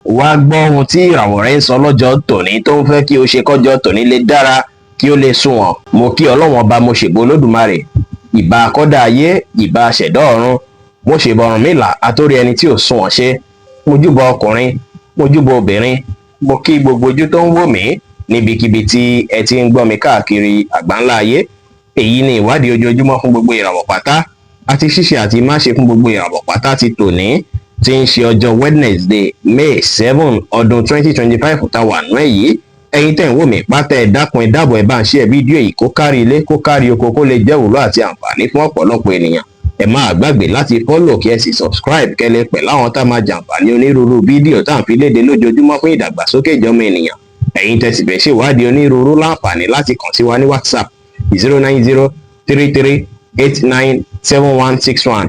Wá gbọ́ ohun tí ìràwọ̀ rẹ ń sọ lọ́jọ́ tòní tó ń fẹ́ kí o ṣe kọ́jọ́ tòní lè dára, kí ó lè sunwọ̀n. Mo kí Ọlọ́wọ́n Ọba, mo ṣèbò Olódùmarè, ìbà akọ́dá ayé, ìbà aṣẹ̀dá ọ̀run, mo ṣèbà Ọ̀rúnmìlà àtórí ẹni tí ò sunwọ̀n ṣe. Mo júbọ ọkùnrin, mo júbọ obìnrin, mo kí gbogbo ojú tó ń wò mí níbikíbi tí ẹ ti ń gbọ́ mi káàkiri àgbáńlá ayé. Èyí ni ìwádìí ojoojúmọ́ fún gbogbo ìràwọ̀ pátá àti ṣíṣe àti máṣe fún gbogbo ìràwọ̀ pátá ti tòní tí ń ṣe ọjọ́ Wednesday, May 7, ọdún 2025 tá wà nú ẹ̀ yìí. Ẹ̀yin tẹ̀ ń wò mí pátá, ẹ dákun, ẹ dábọ̀, ẹ bá ń ṣe ẹ fídíò yìí kó kárí ilé, kó kárí oko, kó lè jẹ́ òwúlò àti àǹfààní fún ọ̀pọ̀lọpọ̀ ènìyàn. Ẹ máa gbàgbé láti follow kí ẹ sì subscribe kẹ́lẹ́ pẹ̀lú àwọn tá máa jàǹfààní onírúurú fídíò tá à ń fi léde lójoojúmọ́ fún ìdàgbàsókè ìjọmọ ènìyàn. Ẹ̀yin tẹ́ sì fẹ́ ṣèwádìí onírúurú, láǹfààní láti kàn sí wa ní WhatsApp, 09033897161.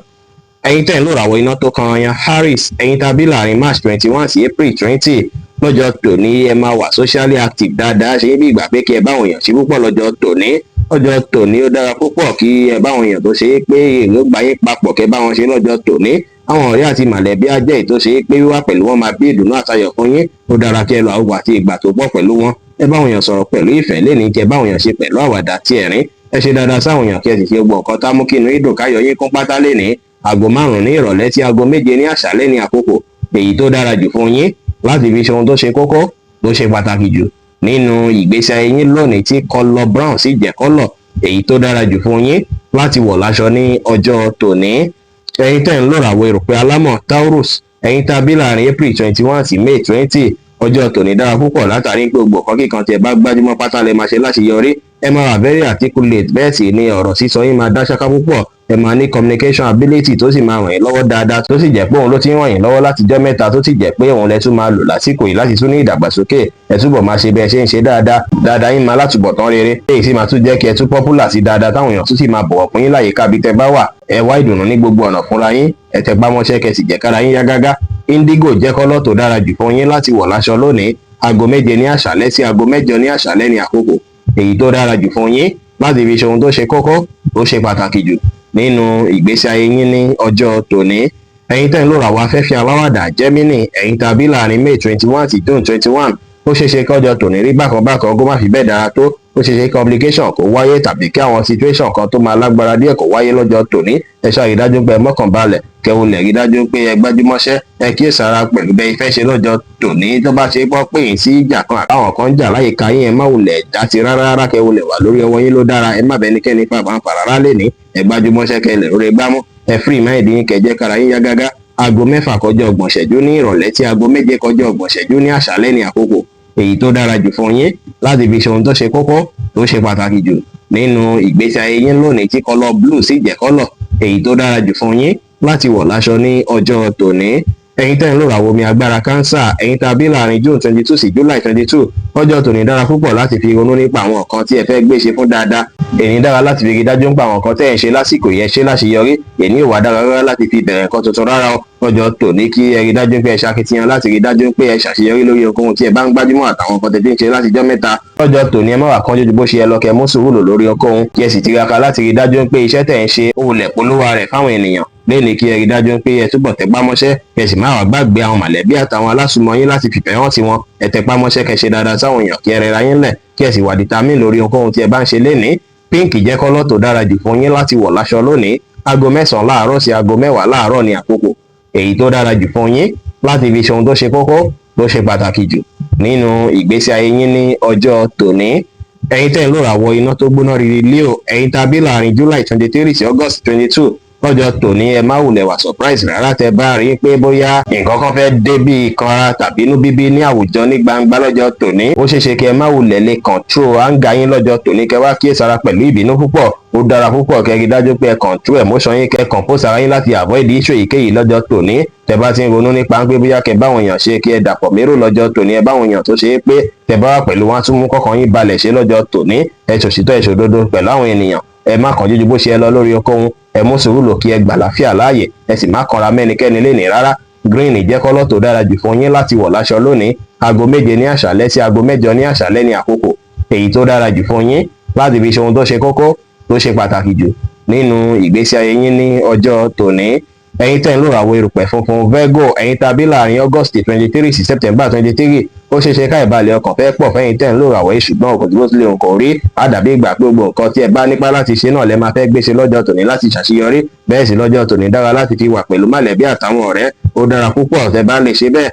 Ẹ̀yin tẹ́ ń lò ràwọ̀ iná tó kan yan Aries, ẹ̀yin tàbí láàrin March 21 sí April 20, lọ́jọ́ tòní ẹ máa wà socially active dáadáa, ṣe bí ìgbà pé kí ẹ báwọn èèyàn ṣe púpọ̀ lọ́jọ́ tòní. Lọ́jọ́ tòní, ó dára púpọ̀ kí ẹ báwọn èèyàn tó ṣe é pé èròǹgbà yín papọ̀, kẹ́ bá wọn ṣe lọ́jọ́ tòní. Àwọn ọ̀rẹ́ àti mọ̀lẹ́bí á jẹ́ èyí tó ṣe é pé wíwá pẹ̀lú wọn máa bí ìdùnnú àtayọ̀ fún yín. Ó dára kí ẹ lọ àwọn àti ìgbà tó pọ̀ pẹ̀lú wọn. Ẹ báwọn èèyàn sọ̀rọ̀ pẹ̀lú ìfẹ́ lẹ́ni, kí ẹ báwọn èèyàn ṣe pẹ̀lú àwàdà àti ẹ̀rín. Ẹ ṣe dáadáa sáwọn èèyàn, kí ẹ sì ṣe gbọ́ nǹkan tá mú kí inú yín dùn, káyọ̀ yín kún pátá lẹ́ni. Aago 5 ní ìrọ̀lẹ́ tí aago 7 ní àṣálẹ́ ní àkókò èyí tó dára jù fún yín láti fi ṣe ohun tó ṣe kókó, tó ṣe pàtàkì jù nínú ìgbésí ayé yín lónìí, tí colour brown sì jẹ́ colour èyí tó dára jù fún yín láti wọ̀ láṣọ ní ọjọ́ tòní. Ẹ̀yin tẹ́ ń lọ́ràwọ̀ erùpẹ̀ alámọ̀ Taurus, ẹ̀yin tá a bí láàrin April 21 sí May 20, ọjọ́ tòní dára púpọ̀ látàrí pé gbogbo ọ̀kan kíkan tí ẹ bá gbájúmọ́ pátá lè máa ṣe láṣeyọrí. Ẹ máa wà very articulate, bẹ́ẹ̀ sì ni ọ̀rọ̀ sísọ yín máa dá ṣáká púpọ̀. Ẹ máa ní communication ability tó sì máa ràn yín lọ́wọ́ dáadáa, tó sì jẹ́ pé òun ló ti ń ràn yín lọ́wọ́ látijọ́ mẹ́ta, tó sì jẹ́ pé òun lẹ tún máa lò lásìkò yìí láti tún ní ìdàgbàsókè. Ẹ túbọ̀ máa ṣe bẹ́ẹ̀ ṣe ń ṣe dáadáa dáadáa yín, máa látúbọ̀ tán rere. Èyí sì máa tún jẹ́ kí ẹ tún popular sí dáadáa, táwọn èèyàn tún sì máa bọ̀wọ̀ fún yín láyìíká bí tẹ bá wà. Ẹ wá ìdùnnú ní gbogbo ọ̀nà fúnra yín, ẹ tẹpá mọ́ṣẹ́, kẹ́ sì jẹ́ kára yín yá gágá. Indigo jẹ́ colour tó dára jù fún yín láti wọ̀ láṣọ lónìí. Aago 7 ní àṣálẹ́ sí aago 8 ní àṣálẹ́ ní àkókò èyí tó dára jù fún yín láti fi ṣe ohun tó ṣe kókó, tó ṣe pàtàkì jù nínú ìgbésí ayé yín ní ọjọ́ tòní. Ẹ̀yin tẹ́ ń lò ràwọ̀ afẹ́fẹ́ aláwàdà Gemini, ẹ̀yin tàbí láàrin May 21 sí June 21, ó ṣeé ṣe kọjọ tòní rí bákan bákan, kó má fi bẹ́ẹ̀ dára tó. Ó ṣeé ṣe complication kó wáyé tàbí kí àwọn situation kan tó máa lágbára díẹ̀ kó wáyé lọ́jọ́ tòní. Ẹ ṣáà rí dájú pé ẹ mọ́kàn balẹ̀, kẹ́ ẹ lè rí dájú pé ẹ gbájúmọ́ṣẹ́, ẹ kíyèsára pẹ̀lú bẹ́ẹ̀ ìfẹ́ ṣe lọ́jọ́ tòní. Tó bá ṣe gbọ́ pé yín sí ìjà kan àbáwọn kan ń jà láyìíká yín, ẹ má wulẹ̀ dá sí rárá rárá, kẹ́ wulẹ̀ wà lórí ọwọ́ yín ló dára. Ẹ má bẹ ẹnikẹ́ni fà fà rárá lẹ́ni. Ẹ gbájúmọ́ṣẹ́, kẹ́ lè rórí gbámú. Ẹ free mind yín, kẹ́ jẹ́ kára yín yá gágá. Aago 6 kọjá 30 ṣẹ́jú ní ìrọ̀lẹ́ tí aago 7 kọjá 30 ṣẹ́jú ní àṣálẹ́ ní àkókò èyí tó dára jù fún yín láti fi ṣe ohun tó ṣe kókó, tó ṣe pàtàkì jù nínú ìgbésí ayé yín lónìí, tí colour blue sì jẹ́ colour èyí tó dára jù fún yín láti wọ̀ láṣọ ní ọjọ́ tòní. Ẹ̀yin tẹ́ ń lò ràwọ̀ omi agbára Cancer, ẹ̀yin tàbí láàrin June 22 sí July 22, ọjọ́ tòní dára púpọ̀ láti fi ronú nípa àwọn nǹkan tí ẹ fẹ́ gbé ṣe fún dáadáa. Èní dára láti fi rí dájú nípa àwọn nǹkan tẹ́ ẹ̀ ń ṣe lásìkò yẹn ṣe láṣeyọrí. Èní ò wá dára rárá láti fi bẹ̀rẹ̀ nǹkan tuntun rárá o. Ọjọ́ tòní, kí ẹ rí dájú pé ẹ ṣakitiyan láti rí dájú pé ẹ ṣàṣeyọrí lórí ohunkóhun tí ẹ bá ń gbájúmọ́ àtàwọn nǹkan tẹ́ ti ń ṣe látijọ́ mẹ́ta. Lọ́jọ́ tòní, ẹ má wà kánjú ju bó ṣe yẹ lọ, kẹ́ mú sùúrù lò lórí ohunkóhun, kí ẹ sì tiraka láti rí dájú pé iṣẹ́ tẹ̀ ń ṣe ó wulẹ̀ polówó rẹ̀ fáwọn ènìyàn lẹ́ni. Kí ẹ rí dájú pé ẹ túbọ̀ tẹpá mọ́ṣẹ́, kẹ́ sì má wàá gbàgbé àwọn mọ̀lẹ́bí àtàwọn alásùnmọ́ yín láti fìfẹ́ hàn sí wọn. Ẹ tẹpá mọ́ṣẹ́, kẹ́ ṣe dáadáa sáwọn èèyàn, kí ẹ rẹra yín lẹ̀, kí ẹ sì wà determined lórí ohunkóhun tí ẹ bá ń ṣe lénìí. Pink jẹ́ colour tó dára jù fún yín láti wọ̀ láṣọ lónìí. Aago 9 láàárọ̀ sí aago 10 láàárọ̀ ní àkókò èyí tó dára jù fún yín láti fi ṣe ohun tó ṣe kókó, tó ṣe pàtàkì jù nínú ìgbésí ayé yín ní ọjọ́ tòní. Ẹ̀yin tẹ́ ń lò ràwọ̀ iná tó gbóná riri Leo, ẹ̀yin tàbí láàrin July 23 sí August 22, lọ́jọ́ tòní ẹ má wulẹ̀ wà surprise rárá tẹ bá rí pé bóyá nǹkan kan fẹ́ dé bí ìkanra tàbí inú bíbí ní àwùjọ ní gbangba lọ́jọ́ tòní. Ó ṣeéṣe kí ẹ má wulẹ̀ lè control anger yín lọ́jọ́ tòní, kẹ wá kíyèsára pẹ̀lú ìbínú púpọ̀. Ó dára púpọ̀ kẹ́ rí dájú pé ẹ control emotion yín, kẹ́ compose ara yín láti avoid issue èyíkéyìí lọ́jọ́ tòní. Tẹ bá ti ń ronú nípa pé bóyá kẹ́ báwọn èèyàn ṣe, kí ẹ dàpọ̀ mérò lọ́jọ́ tòní, ẹ báwọn èèyàn tó ṣe é pé tẹ bá wà pẹ̀lú wọn tún mú kọ́kàn yín balẹ̀ ṣe lọ́jọ́ tòní. Ẹ ṣòṣìtọ́, ẹ ṣòdodo pẹ̀lú àwọn ènìyàn. Ẹ má kánjú ju bó ṣe ẹ lọ lórí ohunkóhun. Ẹ mú sùúrù lò kí ẹ gbà láfíà láàyè, ẹ sì má kanra mẹ́nikẹ́ni lénìí rárá. Green jẹ́ colour tó dára jù fún yín láti wọ̀ láṣọ lónìí. Aago 7 ní àṣálẹ́ sí aago 8 ní àṣálẹ́ ní àkókò èyí tó dára jù fún yín láti fi ṣe ohun tó ṣe kókó, tó ṣe pàtàkì jù nínú ìgbésí ayé yín ní ọjọ́ tòní. Ẹ̀yin tẹ́ ń lò ràwọ̀ erùpẹ̀ funfun, Virgo, ẹ̀yin tàbí láàrin August 23 sí September 23, ó ṣeé ṣe ká ìbalẹ̀ ọkàn fẹ́ pọ̀ fẹ́yin tẹ́ ń lò ràwọ̀ yìí, ṣùgbọ́n òkò tí bó tilẹ̀ nǹkan rí àdàbí ìgbà pé gbogbo nǹkan tí ẹ bá nípa láti ṣe náà lẹ máa fẹ́ gbéṣe lọ́jọ́ tòní láti ṣàṣeyọrí. Bẹ́ẹ̀ sì lọ́jọ́ tòní dára láti fi wà pẹ̀lú mọ̀lẹ́bí àtàwọn ọ̀rẹ́. Ó dára púpọ̀ tẹ́ bá lè ṣe bẹ́ẹ̀.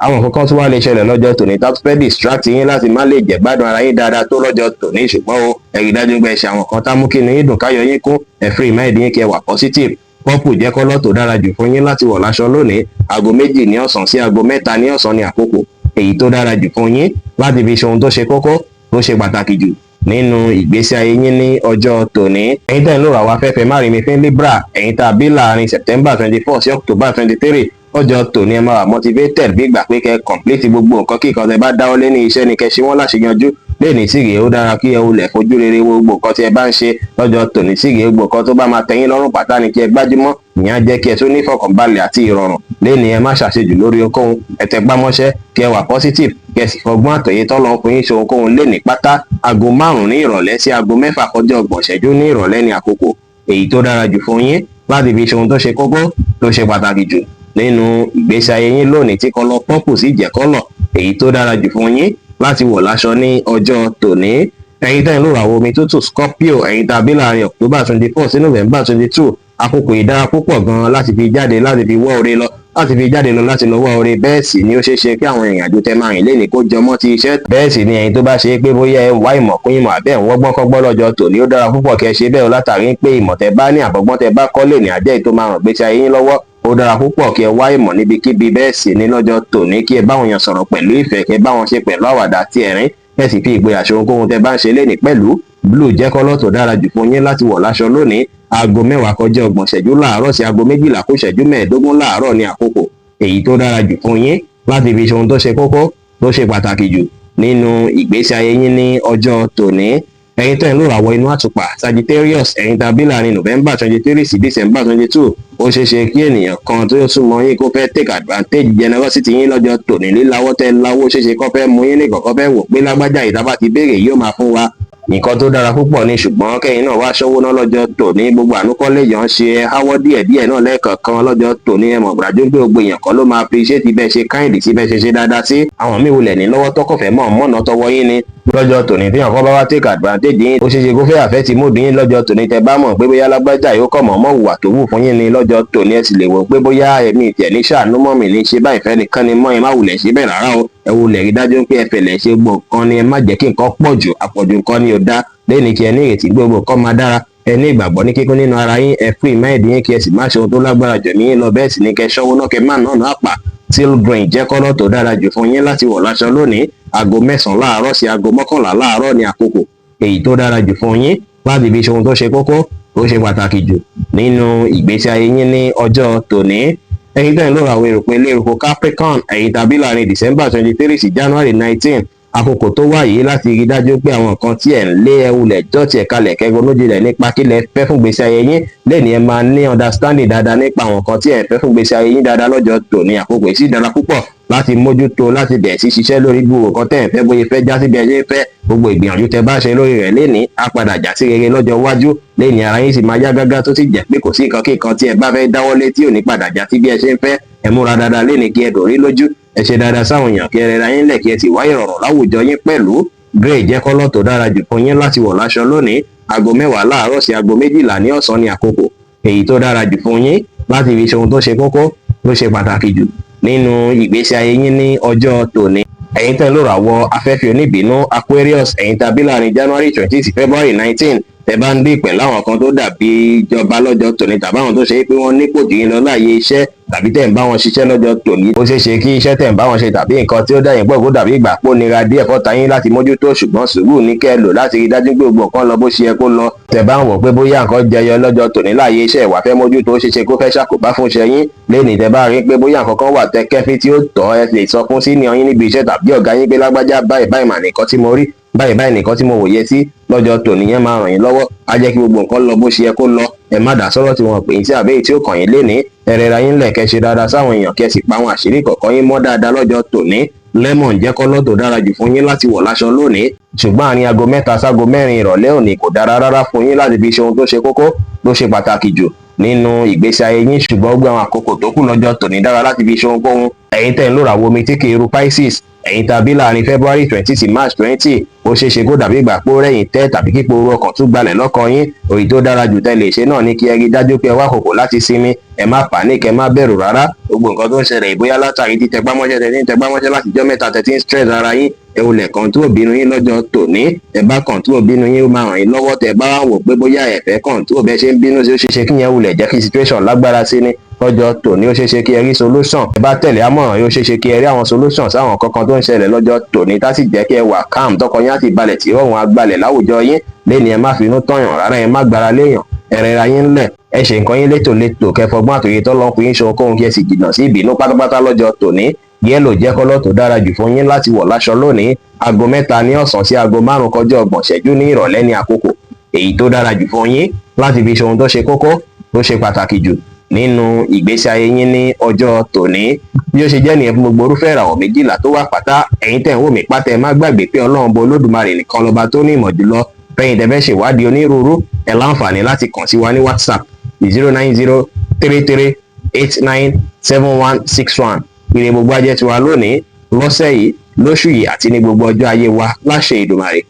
Àwọn nǹkan kan tó wá lè ṣẹlẹ̀ lọ́jọ́ tòní tá fẹ́ distract yín láti má lè jẹ́ gbádùn ara yín dáadáa tó lọ́jọ́ tòní, ṣùgbọ́n o ẹ rí dájú pé ẹ ṣe àwọn kan tá mú kí inú yín dùn, káyọ̀ yín kún. Ẹ free mind yín, kí ẹ wà positive. Purple jẹ́ colour tó dára jù fún yín láti wọ̀ láṣọ lónìí. Aago 2 ní ọ̀sán sí aago 3 ní ọ̀sán ní àkókò èyí tó dára jù fún yín láti fi ṣe ohun tó ṣe kókó, tó ṣe pàtàkì jù nínú ìgbésí ayé yín ní ọjọ́ tòní. Ẹ̀yin tẹ́ ń lò ràwọ̀ afẹ́fẹ́ márìnmí Libra, ẹ̀yin tá a bí láàrin September 24 sí October 23, ọjọ́ tòní ẹ máa wà motivated bí ìgbà pé kẹ́ complete gbogbo nǹkan kíkan tẹ́ bá dáwọ́lé ní iṣẹ́ ni kẹ́ ṣe wọ́n láṣeyọjú. Lẹ́ni sì rèé, ó dára kí ẹ wulẹ̀ fojú rere wo gbogbo nǹkan tí ẹ bá ń ṣe lọ́jọ́ tòní. Sì rèé, gbogbo nǹkan tó bá máa tẹ́yín lọ́rùn pátá ni kí ẹ gbájúmọ́. Ìyẹn á jẹ́ kí ẹ tún ní ìfọ̀kànbalẹ̀ àti ìrọ̀rùn. Lẹ́ni ẹ má ṣàṣejù lórí ohunkóhun, ẹ tẹpá mọ́ṣẹ́, kí ẹ wà positive, kí ẹ sì fọgbọ́n àtòyé tọ́lọ́ fún yín ṣe ohunkóhun lẹ́ni pátá. Aago 5 ní ìrọ̀lẹ́ sí aago 6 kọjá 30 ìṣẹ́jú ní ìrọ̀lẹ́ ní àkókò èyí tó dára jù fún yín láti fi ṣe ohun tó ṣe kókó, tó ṣe pàtàkì jù nínú ìgbésí ayé yín lónìí, tí colour purple sì jẹ́ colour èyí tó dára jù fún yín láti wọ̀ láṣọ ní ọjọ́ tòní. Ẹ̀yin tẹ́ ń lò ràwọ̀ omi tútù, Scorpio, ẹ̀yin tàbí láàrin October 24 sí November 22, àkókò ìdára púpọ̀ gan-an láti fi jáde, láti fi wọ́ oore lọ, láti fi jáde lọ láti lọ wá oore. Bẹ́ẹ̀ sì ni ó ṣeé ṣe kí àwọn ìrìn àjò tẹ máa rìn lénìí kó jọmọ́ ti iṣẹ́. Bẹ́ẹ̀ sì ni ẹ̀yin tó bá ṣe é pé bóyá ẹ wá ìmọ̀ kún ìmọ̀ àbẹ́ ń wọ́gbọ́n kọ́gbọ́n lọ́jọ́ tòní, ó dára púpọ̀ kẹ́ ẹ ṣe bẹ́ẹ̀ o, látàrí pé ìmọ̀ tẹ bá ní àbọ̀gbọ́n tẹ bá kọ́ lè ní àjẹ́ tó máa ràn gbèsè ayé yín lọ́wọ́. Ó dára púpọ̀ kí ẹ wá ìmọ̀ níbikíbi. Bẹ́ẹ̀ sì ni lọ́jọ́ tòní, kí ẹ báwọn èèyàn sọ̀rọ̀ pẹ̀lú ìfẹ́, kí ẹ bá wọn ṣe pẹ̀lú àwàdà àti ẹ̀rín, ẹ sì fi ìgboyà ṣe ohunkóhun tẹ bá ń ṣe lénìí pẹ̀lú. Blue jẹ́ colour tó dára jù fún yín láti wọ̀ láṣọ lónìí. Aago 10 kọjá 30 ìṣẹ́jú láàárọ̀ sí aago 12 kù ìṣẹ́jú 15 láàárọ̀ ní àkókò èyí tó dára jù fún yín láti fi ṣe ohun tó ṣe kókó, tó ṣe pàtàkì jù nínú ìgbésí ayé yín ní ọjọ́ tòní. Ẹ̀yin tẹ́ ń lò ràwọ̀ inú àtùpà, Sagittarius, ẹ̀yin tàbí láàrin November 23 sí December 22, ó ṣeé ṣe kí ènìyàn kan tó súnmọ́ yín kó fẹ́ take advantage generosity yín lọ́jọ́ tòní. Líláwọ́ tẹ́ láwọ́, ṣeé ṣe kó fẹ́ mú yín nìkan, kó fẹ́ wò pé lágbájá ìta ti béèrè yóò máa fún wa. Nǹkan tó dára púpọ̀ ni, ṣùgbọ́n kẹ́yìn náà wá ṣọ́wó náà lọ́jọ́ tòní. Gbogbo ànúkọ́lé yàn ń ṣe háwọ́ díẹ̀díẹ̀ náà lẹ́ẹ̀kọ̀ọ̀kan lọ́jọ́ tòní. Ẹ mọ̀ gbàdú pé gbogbo èèyàn kan ló máa fi ṣé ti bẹ́ẹ̀ ṣe kind sí, bẹ́ẹ̀ ṣe ṣe dáadáa sí. Àwọn míì wulẹ̀ ní lọ́wọ́ tọkọ̀fẹ́ mọ̀ mọ́nà tọwọ́ yín ni lọ́jọ́ tòní. Tí ọkọ bá wá take advantage yín, ó ṣeé ṣe kó fẹ́ affect mood yín lọ́jọ́ tòní. Tẹ bá mọ̀ pé bóyá lágbájá yóò kọ̀ mọ̀ mọ́ hùwà tó wù fún yín ni lọ́jọ́ tòní, ẹ sì lè wò pé bóyá ẹ̀mí tiẹ̀ ní ṣàánú mọ́ mi ní ṣe báyìí fẹ́ nìkan ni mọ́. Ẹ má wulẹ̀ ṣe bẹ́ẹ̀ rárá o. Ẹ wulẹ̀ rí dájú pé ẹ fẹ̀lẹ̀ ṣe gbọ́ nǹkan ni. Ẹ má jẹ́ kí nǹkan pọ̀ jù, àpọ̀jù nǹkan ni ò dá lẹ́ni. Kí ẹ ní ìrètí gbogbo nǹkan máa dára, ẹ ní ìgbàgbọ́ ní kíkún nínú ara yín, ẹ free mind yín, kí ẹ sì má ṣe ohun tó lágbára jù ní lọ. Bẹ́ẹ̀ sì ni kẹ́ ṣọ́wó náà, kẹ́ má náà náà pa. Teal green jẹ́ colour tó dára jù fún yín láti wọ̀ láṣọ lónìí. Aago 9 láàárọ̀ sí aago 11 láàárọ̀ ní àkókò èyí tó dára jù fún yín láti fi ṣe ohun tó ṣe kókó, tó ṣe pàtàkì jù nínú ìgbésí ayé yín ní ọjọ́ tòní. Ẹ̀yin tẹ́ ń lò àwọn èrò ilé eruku, Capricorn, ẹ̀yin tàbí láàrin December 23 sí January 19, àkókò tó wà yìí láti rí dájú pé àwọn nǹkan tí ẹ̀ ń lé, ẹ wulẹ̀ jọ́ tiẹ̀ kalẹ̀, kẹ́gbọ́n lójúlẹ̀ nípa kí lẹ fẹ́ fún gbèsè ayé yín. Lẹ́ni ẹ máa ní understanding dáadáa nípa àwọn nǹkan tí ẹ̀ ń fẹ́ fún gbèsè ayé yín dáadáa lọ́jọ́ tòní. Àkókò yìí sì dára púpọ̀ láti mójútó, láti bẹ̀rẹ̀ sí ṣiṣẹ́ lórí gbogbo nǹkan tẹ́ ẹ̀ ń fẹ́, bóyá fẹ́ já sí bí ẹ ṣe ń fẹ́. Gbogbo ìgbìyànjú tẹ́ bá ṣe lórí rẹ̀ lénìí á padà já sí rere lọ́jọ́ iwájú. Lénìí ara yín sì máa yá gágá, tó sì jẹ́ pé kò sí nǹkan kíkan tí ẹ bá fẹ́ dáwọ́lé tí ò ní padà já sí bí ẹ ṣe ń fẹ́. Ẹ múra dáadáa lénìí, kí ẹ dòrí lójú, ẹ ṣe dáadáa sáwọn èèyàn, kí ẹ rẹra yín lẹ̀, kí ẹ sì wá ìrọ̀rùn láwùjọ yín pẹ̀lú. Grey jẹ́ colour tó dára jù fún yín láti wọ̀ láṣọ lónìí. Aago 10 láàárọ̀ sí aago 12 ní ọ̀sán ní àkókò èyí tó dára jù fún yín láti fi ṣe ohun tó ṣe kókó, tó ṣe pàtàkì jù nínú ìgbésí ayé yín ní ọjọ́ tòní. Ẹ̀yin tẹ́ ń lò ràwọ̀ afẹ́fẹ́ oníbínú, Aquarius, ẹ̀yin tàbí láàrin January 20 sí February 19, tẹ́ bá ń dì pẹ̀lú àwọn kan tó dàbí ìjọba lọ́jọ́ tòní, tàbí àwọn tó ṣe pé wọ́n nípò jù yín lọ láàyè iṣẹ́, tàbí tẹ́ ń bá wọn ṣiṣẹ́ lọ́jọ́ tòní, ó ṣeé ṣe kí iṣẹ́ tẹ́ ń bá wọn ṣe tàbí nǹkan tí ó dá yín pọ̀ kó dàbí ìgbà pò nira díẹ̀ fọ́ta yín láti mójútó, ṣùgbọ́n sùúrù ní kẹ́ ẹ lò láti rí dájú pé gbogbo nǹkan lọ bó ṣe yẹ kó lọ. Tẹ́ bá ń wò pé bóyá nǹkan jẹyọ lọ́jọ́ tòní láàyè iṣẹ́ ìwà fẹ́ mójútó, ó ṣeé ṣe kó fẹ́ ṣàkóbá fún iṣẹ́ yín lẹ́nìí. Tẹ́ bá rí pé bóyá nǹkan kan wà tẹ́ kẹ́fí tí ó tọ́, ẹ lè sọ fún senior yín níbi iṣẹ́ tàbí ọ̀gá yín pé lágbájá, báyìí báyìí mà nìkan tí mo rí, báyìí báyìí nìkan tí mo wòye sí lọ́jọ́ tòní. Yẹn máa ràn yín lọ́wọ́, á jẹ́ kí gbogbo nǹkan lọ bó ṣe yẹ kó lọ. Ẹ má dá sọ́rọ̀ tí wọ́n pè yín sí àbẹ́yìí tí ó kàn yín lénìí. Ẹ rẹra yín lẹ̀, kẹ́ ṣe dáadáa sáwọn èèyàn, kẹ́ sì pa àwọn àṣírí kọ̀ọ̀kan yín mọ́ dáadáa lọ́jọ́ tòní. Lemon jẹ́ colour tó dára jù fún yín láti wọ̀ láṣọ lónìí, ṣùgbọ́n àárín aago 3 ságo 4 ìrọ̀lẹ́ òní kò dára rárá fún yín láti fi ṣe ohun tó ṣe kókó, tó ṣe pàtàkì jù. Nínú ìgbésí ayé yín, ṣùgbọ́n gbogbo àwọn àkókò tó kù lọ́jọ́ tòní dára láti fi ṣe ohunkóhun. Ẹ̀yin tẹ̀ ń lòrà wo omi tí kì í ru Pisces, ẹ̀yin tàbí láàrin February 20 sí March 20, ó ṣeé ṣe kó dàbí ìgbà pé ó rẹ̀yìn tẹ́ tàbí kípo orú ọkàn tún gbalẹ̀ lọ́kàn yín. Òyì tó dára jù tẹ́ lè ṣe náà ní kí ẹ rí dájú pé ẹ wá àkókò láti sinmi. Ẹ má panic, ẹ má bẹ̀rù rárá. Gbogbo nǹkan tó ń ṣẹlẹ̀, ìbóyá látàrí títẹpámọ́ṣẹ́, tẹ́tí ń tẹpámọ́ṣẹ́ látijọ́ mẹ́ta, tẹ́tí ń stress ara yín, ẹ ò lè control bínú yín lọ́jọ́ tòní. Ẹ bá control bínú yín, ó máa ràn yín lọ́wọ́. Tẹ́ bá wò pé bóyá ẹ fẹ́ control bẹ́ẹ̀ ṣe ń bínú sí, ó ṣeé ṣe kí yẹn wulẹ̀ jẹ́ kí situation lágbára sí ni lọ́jọ́ tòní. Ó ṣeé ṣe kí ẹ rí solution. Ẹ bá tẹ̀lé àmọ̀ràn yóò ṣeé ṣe kí ẹ rí àwọn solution sáwọn kankan tó ń ṣẹlẹ̀ lọ́jọ́ tòní, tá sì jẹ́ kí ẹ wà calm, tọkọ yín á sì balẹ̀, tí ọ̀run agbálẹ̀ láwùjọ yín lẹ́ni. Ẹ má finú tọ̀yàn rárá, ẹ má gbára léèyàn, ẹ rẹra yín ńlẹ̀, ẹ ṣe nǹkan yín létòlétò, kẹfọgbọ́n àtòyè tó lọ́n fún yín ṣe ohunkóhun, kí ẹ sì jìnnà sí ìbínú pátápátá lọ́jọ́ tòní. Yellow jẹ́ colour tó dára jù fún yín láti wọ̀ láṣọ lónìí. Aago 3 ní ọ̀sán sí aago 5 kọjá 30 ìṣẹ́jú ní ìrọ̀lẹ́ ní àkókò èyí tó dára jù fún yín láti fi ṣe ohun tó ṣe kókó, tó ṣe pàtàkì jù nínú ìgbésí ayé yín ní ọjọ́ tòní. Bí ó ṣe jẹ́ nìyẹn fún gbogbo orúfẹ́ ìràwọ̀ 12 tó wà pátá. Ẹ̀yin tẹ̀ ń wò mí pátá, ẹ má gbàgbé pé Ọlọ́run bọ Olódùmarè nìkan lọ́ba tó ní ìmọ̀ jùlọ. Fẹ́yìn tẹ́ fẹ́ ṣèwádìí onírúurú, ẹ láǹfààní láti kàn sí wa ní WhatsApp, 09033897161. Ire gbogbo ajẹ́ tiwa lónìí, lọ́sẹ̀ yìí, lóṣù yìí àti ní gbogbo ọjọ́ ayé wa láṣẹ Ìdùmarè.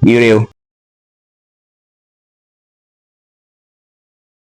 Ire o.